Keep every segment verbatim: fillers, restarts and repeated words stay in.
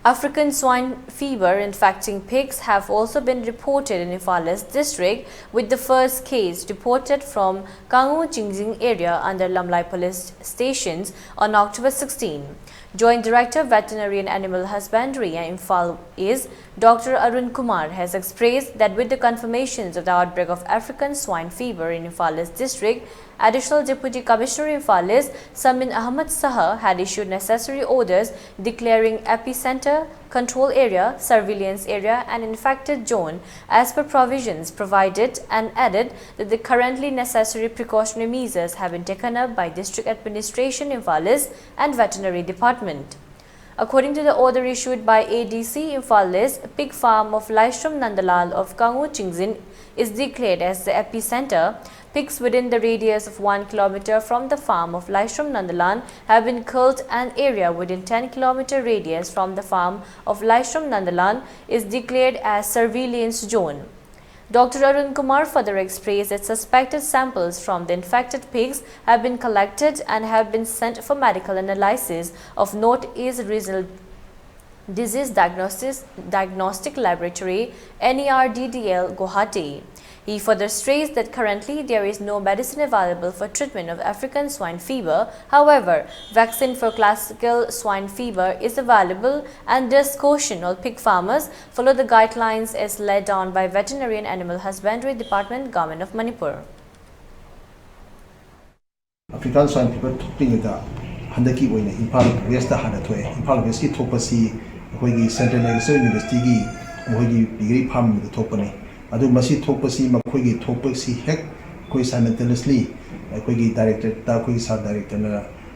African swine fever infecting pigs have also been reported in Imphal East district, with the first case reported from Kangu Chingjing area under Lamlai Police Stations on October sixteen. Joint Director, Veterinary and Animal Husbandry, Imphal East, Doctor Arun Kumar, has expressed that with the confirmations of the outbreak of African swine fever in Imphal East district, Additional Deputy Commissioner Imphal East, Samin Ahmed Saha, had issued necessary orders declaring epicenter, control area, surveillance area and infected zone as per provisions provided, and added that the currently necessary precautionary measures have been taken up by District Administration Imphal East and Veterinary Department. According to the order issued by A D C Imphal East, pig farm of Laishram Nandalal of Kangu Chingjing is declared as the epicenter. Pigs within the radius of one kilometer from the farm of Laishram Nandalal have been culled, and area within ten kilometer radius from the farm of Laishram Nandalal is declared as surveillance zone. Doctor Arun Kumar further expressed that suspected samples from the infected pigs have been collected and have been sent for medical analysis of North East Regional Disease Diagnosis, Diagnostic Laboratory, N E R D D L, Guwahati. He further stressed that currently there is no medicine available for treatment of African swine fever. However, vaccine for classical swine fever is available and does caution all pig farmers follow the guidelines as laid down by Veterinary and Animal Husbandry Department, Government of Manipur. African swine fever ꯊꯣꯛꯇ꯭ꯔꯤꯉꯩꯗ ꯍꯟꯗꯛꯀꯤ ꯑꯣꯏꯅ Imphal west ꯍꯥꯟꯅ ꯊꯣꯛꯑꯦ꯫ ꯏꯝꯐꯥꯜ ꯋꯦꯁꯀꯤ ꯊꯣꯛꯄꯁꯤ ꯑꯩꯈꯣꯏꯒꯤ Central Agriculture Universityꯒꯤ ꯃꯈꯣꯏꯒꯤ piggery farmꯗ ꯊꯣꯛꯄꯅꯤ꯫ ꯑꯗꯨ ꯃꯁꯤ ꯊꯣꯛꯄꯁꯤ ꯃꯈꯣꯏꯒꯤ ꯊꯣꯛꯄꯁꯤ ꯍꯦꯛ ꯑꯩꯈꯣꯏ simultaneously ꯑꯩꯈꯣꯏꯒꯤ directorꯗ ꯑꯩꯈꯣꯏꯒꯤ sub directorꯅ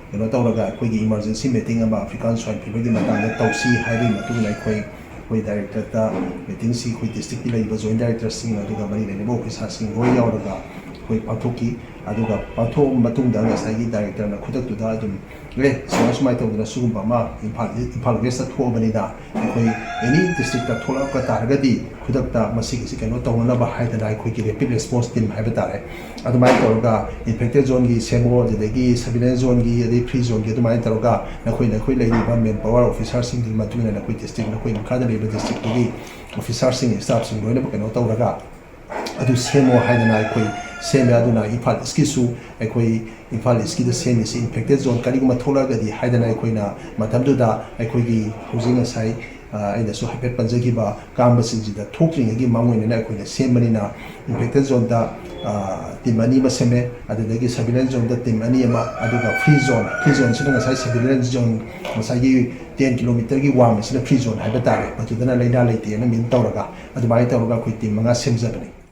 ꯀꯩꯅꯣ ꯇꯧꯔꯒ ꯑꯩꯈꯣꯏꯒꯤ emergency meeting ꯑꯃ African swine feverꯒꯤ ꯃꯇꯥꯡꯗ ꯇꯧꯁꯤ ꯍꯥꯏꯕꯒꯤ ꯃꯇꯨꯡ ꯏꯟꯅ ꯑꯩꯈꯣꯏ ꯑꯩꯈꯣꯏ directorꯗ meetingꯁꯤ ꯑꯩꯈꯣꯏ districtꯀꯤ ꯂꯩꯔꯤꯕ joint directorꯁꯤꯡ ꯑꯗꯨꯒ ꯃꯔꯤ ꯂꯩꯅꯕ officerꯁꯤꯡ ꯂꯣꯏ ꯌꯥꯎꯔꯒ ꯑꯩꯈꯣꯏ ꯄꯥꯡꯊꯣꯛꯈꯤ꯫ ꯑꯗꯨꯒ ꯄꯥꯡꯊꯣꯛꯑꯕ ꯃꯇꯨꯡꯗ ꯉꯁꯥꯏꯒꯤ ꯗꯥꯏꯔꯦꯛꯇꯔꯅ ꯈꯨꯗꯛꯇꯨꯗ ꯑꯗꯨꯝ, "ꯑꯦ, ꯁꯨꯃꯥꯏ ꯁꯨꯃꯥꯏꯅ ꯇꯧꯗꯅ ꯁꯤꯒꯨꯝꯕ ꯑꯃ ꯏꯝꯐꯥꯜ, ꯏꯝꯐꯥꯜ ꯋꯦꯁꯇ ꯊꯣꯛꯑꯕꯅꯤꯅ ꯑꯩꯈꯣꯏ ꯑꯦꯅꯤ ꯗꯤꯁꯇ꯭ꯔꯤꯛꯇ ꯊꯣꯛꯂꯛꯄ ꯇꯥꯔꯒꯗꯤ ꯈꯨꯗꯛꯇ ꯃꯁꯤꯒꯤꯁꯤ ꯀꯩꯅꯣ ꯇꯧꯅꯅꯕ" ꯍꯥꯏꯗꯅ ꯑꯩꯈꯣꯏꯒꯤ ꯔꯦꯄꯤꯗ ꯔꯦꯁꯄꯣꯟꯁ ꯇꯤꯝ ꯍꯥꯏꯕ ꯇꯥꯔꯦ, ꯑꯗꯨꯃꯥꯏꯅ ꯇꯧꯔꯒ ꯏꯟꯐꯦꯛꯇꯦꯗ ꯖꯣꯟꯒꯤ ꯁꯦꯝꯃꯣ, ꯑꯗꯨꯗꯒꯤ ꯁꯔꯚꯤꯂꯦꯟꯁ ꯖꯣꯟꯒꯤ, ꯑꯗꯩ ꯐ꯭ꯔꯤ ꯖꯣꯟꯒꯤ, ꯑꯗꯨꯃꯥꯏꯅ ꯇꯧꯔꯒ ꯅꯈꯣꯏ, ꯅꯈꯣꯏ ꯂꯩꯔꯤꯕ ꯃꯦꯟ ꯄꯥꯋꯔ ꯑꯣꯐꯤꯁꯔꯁꯤꯡꯗꯨꯒꯤ ꯃꯇꯨꯡ ꯏꯟꯅ ꯅꯈꯣꯏ ꯗꯤꯁꯇ꯭ꯔꯤꯛ, ꯅꯈꯣꯏ ꯃꯈꯥꯗ ꯂꯩꯕ ꯗꯤꯁꯇ꯭ꯔꯤꯛꯇꯨꯒꯤ ꯑꯣꯐꯤꯁꯥꯔꯁꯤꯡ, ꯁ꯭ꯇꯥꯐꯁꯤꯡ ꯂꯣꯏꯅꯃꯛ ꯀꯩꯅꯣ ꯇꯧꯔꯒ ꯑꯗꯨ ꯁꯦꯝꯃꯣ ꯍꯥꯏꯗꯅ ꯑꯩꯈꯣꯏ ꯁꯦꯝꯃꯦ꯫ ꯑꯗꯨꯅ ꯏꯝꯐꯥꯜ ꯏꯁꯀꯤꯁꯨ, ꯑꯩꯈꯣꯏ ꯏꯝꯐꯥꯜ ꯏꯁꯀꯤꯗ ꯁꯦꯝꯃꯤꯁꯤ ꯏꯟꯐꯦꯛꯇꯦꯗ ꯖꯣꯟ ꯀꯔꯤꯒꯨꯝꯕ ꯊꯣꯛꯂꯛꯑꯒꯗꯤ ꯍꯥꯏꯗꯅ ꯑꯩꯈꯣꯏꯅ ꯃꯇꯝꯗꯨꯗ ꯑꯩꯈꯣꯏꯒꯤ ꯍꯧꯖꯤꯛ ꯉꯁꯥꯏ, ꯑ, ꯑꯩꯅꯁꯨ ꯍꯥꯏꯐꯦꯠ ꯄꯟꯖꯈꯤꯕ ꯀꯥꯝꯕꯁꯤꯡꯁꯤꯗ ꯊꯣꯛꯇ꯭ꯔꯤꯉꯩꯒꯤ ꯃꯥꯡꯑꯣꯏꯅꯅ ꯑꯩꯈꯣꯏꯅ ꯁꯦꯝꯕꯅꯤꯅ ꯏꯟꯐꯦꯛꯇꯦꯗ ꯖꯣꯟꯗ, ꯑ, ꯇꯤꯝ ꯑꯅꯤ ꯑꯃ ꯁꯦꯝꯃꯦ, ꯑꯗꯨꯗꯒꯤ ꯁꯔꯚꯤꯂꯦꯟꯁ ꯖꯣꯟꯗ ꯇꯤꯝ ꯑꯅꯤ ꯑꯃ, ꯑꯗꯨꯒ ꯐ꯭ꯔꯤ ꯖꯣꯟ, ꯐ꯭ꯔꯤ ꯖꯣꯟꯁꯤꯅ ꯉꯁꯥꯏ ꯁꯔꯚꯤꯂꯦꯟꯁ ꯖꯣꯟ, ꯉꯁꯥꯏꯒꯤ ꯇꯦꯟ ꯀꯤꯂꯣꯃꯤꯇꯔꯒꯤ ꯋꯥꯡꯃꯁꯤꯅ ꯐ꯭ꯔꯤ ꯖꯣꯟ ꯍꯥꯏꯕ ꯇꯥꯔꯦ, ꯃꯗꯨꯗꯅ ꯂꯥꯏꯅꯥ ꯂꯩꯇꯦꯅ ꯃꯤꯟ ꯇꯧꯔꯒ ꯑꯗꯨꯃꯥꯏꯅ ꯇꯧꯔꯒ ꯑꯩꯈꯣꯏ ꯇꯤꯝ ꯃꯉꯥ ꯁꯦꯝꯖꯕꯅꯤ꯫